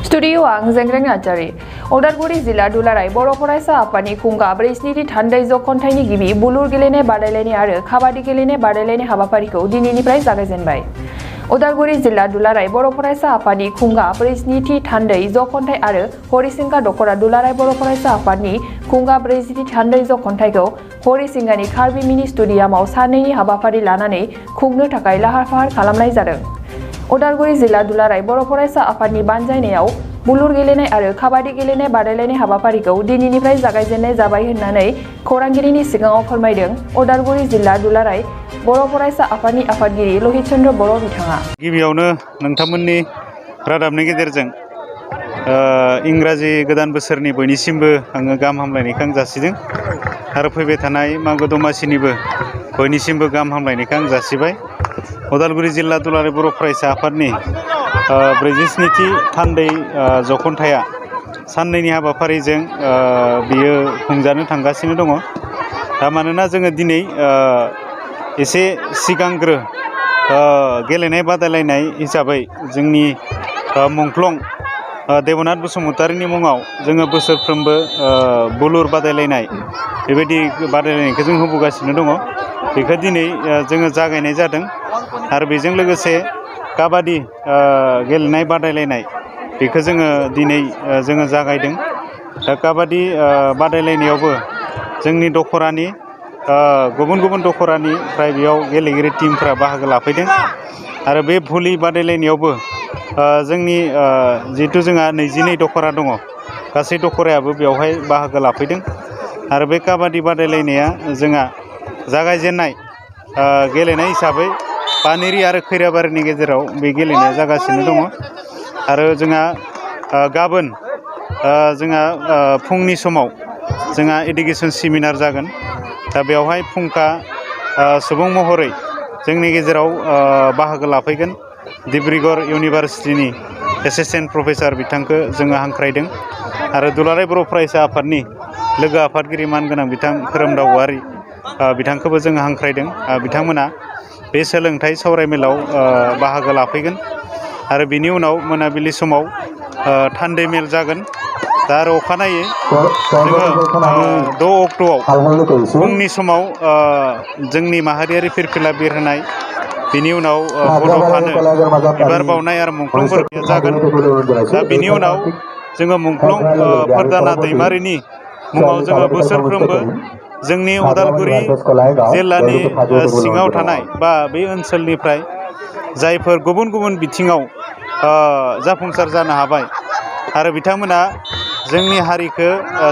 Studio आं जेंग्रें नार्जारी उदालगुरि जिल्ला दुलाराय बर' फरायसा आफादनि खुंगा 42थि थान्दै जख'न्थाइनि गिबि बुलुर गेलेनाय बादायलायनाय आरो काबादि गेलेनाय बादायलायनाय हाबाफारिखौ दिनैनिफ्राय जागायजेनबाय। उदालगुरि जिल्ला दुलाराय बर' फरायसा आफादनि खुंगा 42थि थान्दै जख'न्थाइ आरो हरिसिंगा दख'रा दुलाराय बर' फरायसा आफादनि खुंगा 42थि थान्दै जख'न्थाइखौ हरिसिंगानि कार्बि मिनि स्टेडियामाव साननैनि हाबाफारि लानानै खुंनो थाखाय लाहार फाहार खालामनाय जादों। उदालगुरि जिल्ला दुलाराय बर' फरायसा आफादनि बानजायनायाव बुलुर गेलेनाय आरो काबादि गेलेनाय बादायलायनाय हाबाफारिखौ दिनैनिफ्राय जागायजेननाय जाबाय होननानै खौरांगिरिनि सिगाङाव फोरमायदों उदालगुरि जिल्ला दुलाराय बर' फरायसा आफादनि आफादगिरि लहित चन्द्र बर' बिथाङा। गिबियावनो नोंथांमोननि रादाबनि गेजेरजों इंराजि गोदान बोसोरनि बयनिसिमबो आङो गाहाम हामलायनायखौ आं जासिदों आरो फैबाय थानाय मागो दमासिनिबो बयनिसिमबो गाहाम हामलायनायखौ आं जासिबाय। उदालगुरि जिल्ला दुलाराय बर' फरायसा आफादनि 42थि थान्दै जख'न्थाइया साननैनि हाबाफारिजों बियो खुंजानो थांगासिनो दङ। दा मानोना जोङो दिनै एसे सिगांग्रो गेलेनाय बादायलायनाय हिसाबै जोंनि मुंख्लं देबनाथ बसुमतारिनि मुङाव जोङो बोसोरफ्रोमबो बुलुर बादायलायनाय बेबायदि बादायलायनायखौ जों होबोगासिनो दङ। बेखौ दिनै जोङो जागायनाय जादों आरो बेजों लोगोसे काबादि गेलेनाय बादायलायनाय बेखौ जोङो दिनै जोङो जागायदों। दा काबादि बादायलायनायावबो जोंनि दख'रानि गुबुन गुबुन दख'रानिफ्राय बेयाव गेलेगिरि टीमफ्रा बाहागो लाफैदों आरो बे भलि बादायलायनायावबो जोंनि जिहेथु जोंहा 22 दख'रा दङ गासै दख'रायाबो बेवहाय बाहागो लाफैदों आरो बे काबादि बादायलायनाया जोंहा जागायजेननाय गेलेनाय हिसाबै पानेरि आरो खैराबारिनि गेजेराव बे गेलेनाया जागासिनो दङ आरो जोंहा गाबोन जोंहा फुंनि समाव जोंहा एडुकेसन सेमिनार जागोन। दा बेवहाय फुंखा सुबुं महरै जोंनि गेजेराव बाहागो लाफैगोन डिब्रुगड़ इउनिभारसिटिनि एसिस्टेन्ट प्रफेसर बिथांखौ जोङो हांख्रायदों आरो दुलाराय बर' फरायसा आफादनि लोगो आफादगिरि मानगोनां बिथां खोरोमदाव औवारि बिथांखौबो जोङो हांख्रायदों। बिथांमोना बे सोलोंथाइ सावरायमेलाव बाहागो लाफैगोन आरो बिनि उनाव मोनाबिलि समाव थान्दै मेल जागोन। दा आरो अखानायै जोङो 6 अक्ट'आव फुंनि समाव जोंनि माहारियारि फिरफिला बिरहोनाय बिनि उनाव बड'फानो बिबार बावनाय आरो मुंख्लंफोर जागोन। दा बिनि उनाव जोङो मुंख्लं फोरदाना दैमारिनि मुङाव जोङो बोसोरफ्रोमबो जोंनि उदालगुरि जिल्लानि सिङाव थानाय बा बे ओनसोलनिफ्राय जायफोर गुबुन गुबुन बिथिङाव जाफुंसार जानो हाबाय आरो बिथांमोना जोंनि हारिखौ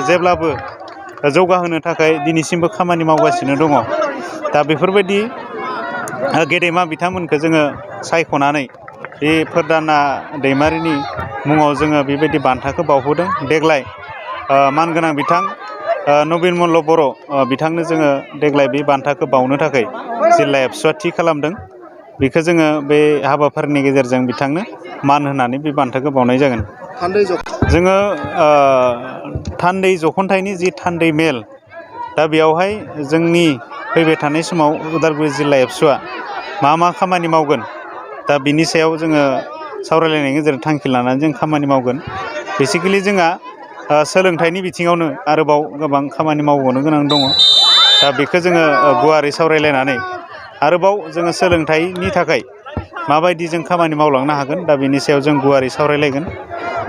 जेब्लाबो जौगाहोनो थाखाय दिनैसिमबो खामानि मावगासिनो दङ। दा बेफोरबायदि गेदेमा बिथांमोनखौ जोङो सायख'नानै बे फोरदाना दैमारिनि मुङाव जोङो बेबायदि बान्थाखौ बावहोदों। देग्लाय मानगोनां बिथां नबिन मल्ल बर' बिथांनो जोङो देग्लाय बे बान्थाखौ बावनो थाखाय जिल्ला एबसुआ थि खालामदों। बेखौ जोङो बे हाबाफारिनि गेजेरजों बिथांनो मान होनानै बे बान्थाखौ बावनाय जागोन। जोङो थान्दै जख'न्थाइनि जि थान्दै मेल दा बेयावहाय जोंनि फैबाय थानाय समाव उदालगुरि जिल्ला एबसुआ मा खामानि मावगोन दा बिनि सायाव जोङो सावरायलायनायनि गेजेरजों थांखि लानानै जों खामानि मावगोन। बेसिकेलि जोंहा सोलोंथाइनि बिथिङावनो आरोबाव गोबां खामानि मावबावनो गोनां दङ। दा बेखौ जोङो गुवारै सावरायलायनानै आरोबाव जोङो सोलोंथाइनि थाखाय माबायदि जों खामानि मावलांनो हागोन दा बेनि सायाव जों गुवारै सावरायलायगोन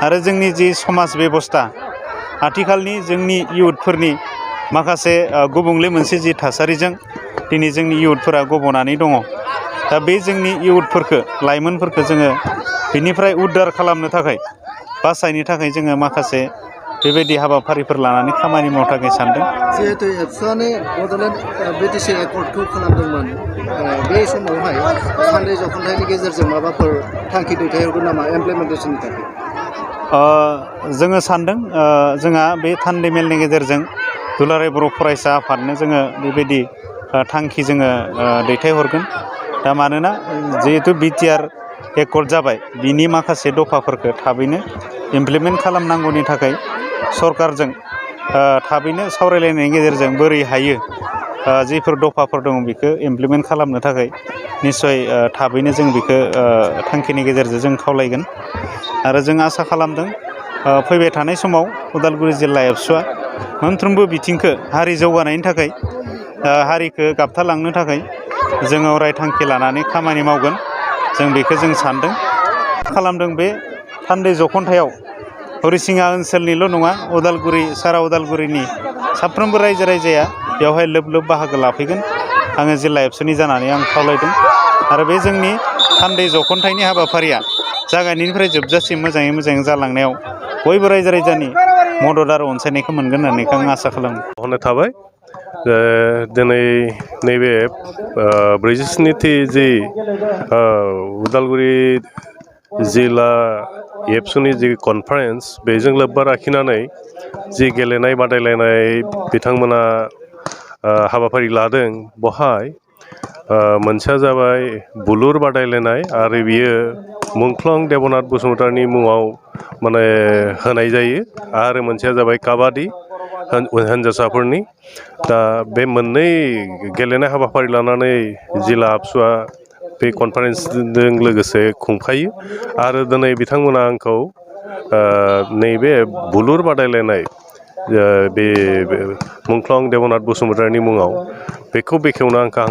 आरो जोंनि जि समाज बेबस्था आथिखालनि जोंनि इयुथफोरनि माखासे गुबुंले मोनसे जि थासारिजों दिनै जोंनि इयुथफोरा गब'नानै दङ। दा बे जोंनि इयुथफोरखौ लाइमोनफोरखौ जोङो बिनिफ्राय उद्धार खालामनो थाखाय बासायनो थाखाय जोङो माखासे बेबायदि हाबाफारिफोर लानानै खामानि मावनो थाखाय सानदों। जिहेतु एबसुआनो बड'लेण्ड बिटिसि एकर्डखौ खालामदोंमोन बे समावहाय थान्दै जख'न्थाइनि गेजेरजों माबाफोर थांखि दैथायहरगोन नामा इमप्लिमेन्टेसननि थाखाय? जोङो सानदों जोंहा बे थान्दै मेलनि गेजेरजों दुलाराय बर' फरायसा आफादनो जोङो बेबायदि थांखि जोङो दैथायहरगोन। दा मानोना जिहेतु बिटिआर एकर्ड जाबाय बिनि माखासे दफाफोरखौ थाबैनो इमप्लिमेन्ट खालामनांगौनि थाखाय सरकारजों थाबैनो सावरायलायनायनि गेजेरजों बोरै हायो जिफोर दफाफोर दङ बेखौ इमप्लिमेन्ट खालामनो थाखाय निस्सय थाबैनो जों बेखौ थांखिनि गेजेरजों जों खावलायगोन आरो जों आसा खालामदों फैबाय थानाय समाव उदालगुरि जिल्ला एबसुआ मोनफ्रोमबो बिथिंखौ हारि जौगानायनि थाखाय हारिखौ गाबथालांनो थाखाय जोङो अराय थांखि लानानै खामानि मावगोन जों बेखौ जों सानदों खालामदों बे थान्दै जख'न्थायाव हरिसिङा ओनसोलनिल' नङा उदालगुरि सारा उदालगुरिनि साफ्रोमबो रायजो राजाया बेवहाय लोब लोब बाहागो लाफैगोन आङो जिल्ला एबसुनि जानानै आं खावलायदों आरो बे जोंनि थान्दै जख'न्थायनि हाबाफारिया जागायनायनिफ्राय जोबजासिम मोजाङै मोजां जालांनायाव बयबो रायजो राजानि मदद आरो अनसायनायखौ मोनगोन होननानै आं आसा खालामो हरनाय थाबाय दिनै नैबे 47थि जि उदालगुरि जिल्ला एबसुनि जि कनफारेन्स बेजों लोब्बा लाखिनानै जि गेलेनाय बादायलायनाय बिथांमोना हाबाफारि लादों बहाय मोनसेया जाबाय बुलुर बादायलायनाय आरो बियो मुंख्लं देबनाथ बसुमतारिनि मुङाव माने होनाय जायो आरो मोनसेया जाबाय काबादि हिन्जावसाफोरनि दा बे मोननै गेलेनाय हाबाफारि लानानै जिल्ला आबसुआ बे कनफारेन्सजों लोगोसे खुंफायो आरो दिनै बिथांमोना आंखौ नैबे बुलुर बादायलायनाय बे मुंख्लं देबनाथ बसुमतारिनि मुङाव बेखौ बेखेवनो आंखौ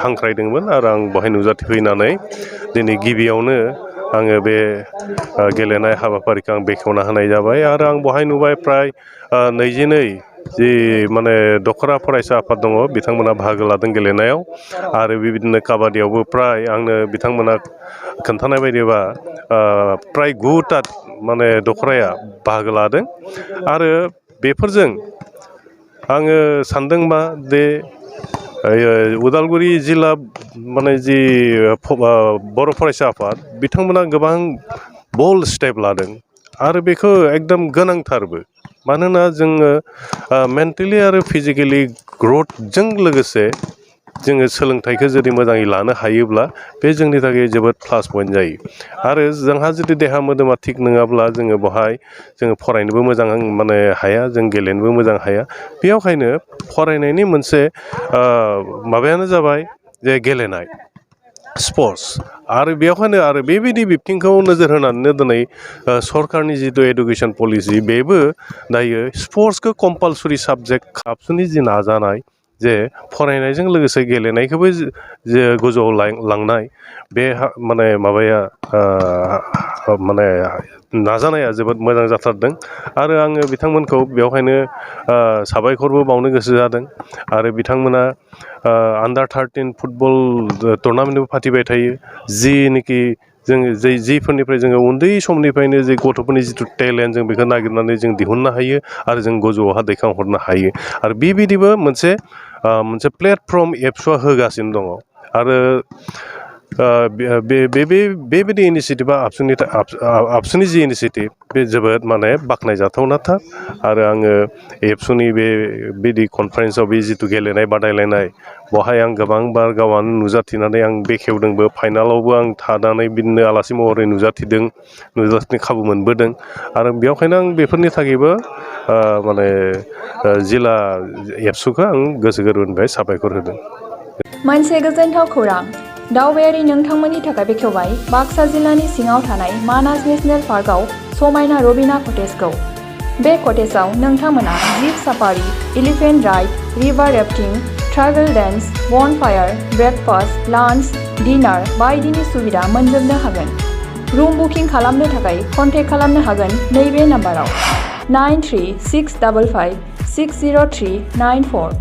हांख्रायदोंमोन आरो आं बेवहाय नुजाथिफैनानै दिनै गिबियावनो आङो बे गेलेनाय हाबाफारिखौ आं बेखेवना होनाय जाबाय आरो आं बेवहाय नुबाय फ्राय 22 जि माने दखरा फरायसा आफाद दङ बिथांमोना बाहागो लादों गेलेनायाव आरो बेबायदिनो काबादियावबो फ्राय आंनो बिथांमोना खोन्थानाय बायदिबा फ्राय 9ता माने दखराया बाहागो लादों आरो बेफोरजों आङो सानदों मा दे उदालगुरि जिल्ला माने जि बर' फरायसा आफाद बिथांमोना गोबां बोल्ड स्टेप लादों आरो बेखौ एकदम गोनांथारबो मानोना जोङो मेन्टेलि आरो फिजिकेलि ग्रथजों लोगोसे जोङो सोलोंथाइखौ जुदि मोजाङै लानो हायोब्ला बे जोंनि थाखाय जोबोद प्लास पइन्ट जायो आरो जोंहा जुदि देहा मोदोमा थिग नङाब्ला जोङो बेवहाय जोङो फरायनोबो मोजां माने हाया जों गेलेनोबो मोजां हाया बेयावखायनो फरायनायनि मोनसे माबायानो जाबाय जे गेलेनाय स्पर्ट्स आरो बेवहायनो आरो बेबायदि बिथिंखौ नोजोर होनानैनो दिनै सरकारनि जिथु एडुकेसन पलिसि बेबो दायो स्पर्ट्सखौ कम्पालसरि साबजेक्ट आबसुनि जि नाजानाय जे फरायनायजों लोगोसे गेलेनायखौबो जे गोजौआव लांनाय बे माने माबाया माने नाजानाया जोबोद मोजां जाथारदों आरो आङो बिथांमोनखौ बेवहायनो साबायखरबो बावनो गोसो जादों आरो बिथांमोना आन्डार 13 फुटबल टुर्नामेन्टबो फाथिबाय थायो जिनिखि जोङो जिफोरनिफ्राय जोङो उन्दै समनिफ्रायनो जे गथ'फोरनि जिथु टेलेन्ट जों बेखौ नागिरनानै जों दिहुननो हायो आरो जों गोजौआवहा दैखांहरनो हायो आरो बेबायदिबो मोनसे प्लेटफर्म एबसुआ होगासिनो दङ आरो बेबायदि इनिसियेटिभआ आबसुनि जि इनिसियेटिभ बे जोबोद माने बाख्नायजाथावनाथार आरो आङो एबसुनि बिदि कनफारेन्सआव बे जिथु गेलेनाय बादायलायनाय बेवहाय आं गोबांबार गावआनो नुजाथिनानै आं बेखेवदोंबो फाइनालावबो आं थानानै बिदिनो आलासि महरै नुजाथिनो खाबु मोनबोदों आरो बेयावखायनो आं बेफोरनि थाखायबो माने जिल्ला एबसुखौ आं गोसो गोरबोनिफ्राय साबायखर होदों मोनसे गोजोनथाव खौरां दावबायारि नोंथांमोननि थाखाय बेखेवबाय बाक्सा जिल्लानि सिङाव थानाय मानास नेशनेल पार्कआव समायना रबिना कटेजखौ बे कटेजआव नोंथांमोना jeep safari elephant ride river rafting tribal dance bonfire breakfast lunch dinner बायदिनि सुबिदा मोनजोबनो हागोन रुम बुकिं खालामनो थाखाय कन्टेक्ट खालामनो हागोन नैबे नाम्बाराव 9365060394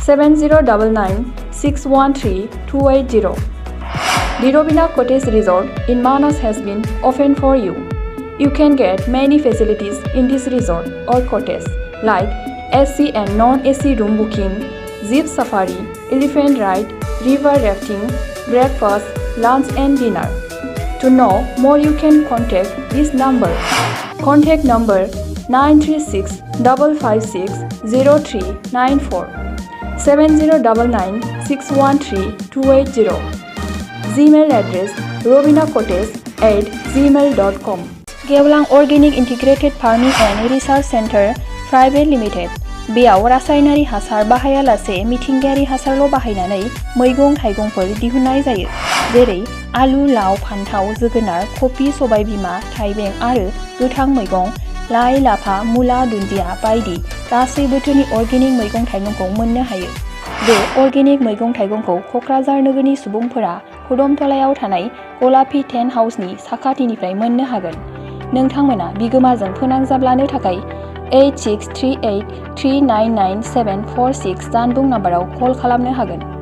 7099613280. The Robina Cottage Resort in Manas has been open for you. You can get many facilities in this resort or cottage like AC and non-AC room booking, jeep safari, elephant ride, river rafting, breakfast, lunch and dinner. To know more you can contact this number. Contact number 936-556-0394 7099613280. Gmail address robinacottage@gmail.com. Gevlang Organic Integrated Farming and Research Center Private Limited. बेयाव रासायनारि हासार बाहायालासे मिथिंगायारि हासारल' बाहायनानै मैगं थाइगंफोर दिहुननाय जायो जेरै आलु लाव फान्थाव जोगोनार कफि सबायबिमा थाइबें आरो गोथां मैगं लाइ लाफा मुला दुन्दिया बायदि गासै बोथोरनि अर्गेनिक मैगं थाइगंखौ मोननो हायो। बे अर्गेनिक मैगं थाइगंखौ क'क्राझार नोगोरनि सुबुंफोरा खुदमतलायाव थानाय गलापी टेन्ट हाउसनि साखाथिनिफ्राय मोननो हागोन। नोंथांमोना बिगोमाजों फोनांजाब लानो थाखाय 8638399746 जानबुं नाम्बाराव कल खालामनो हागोन।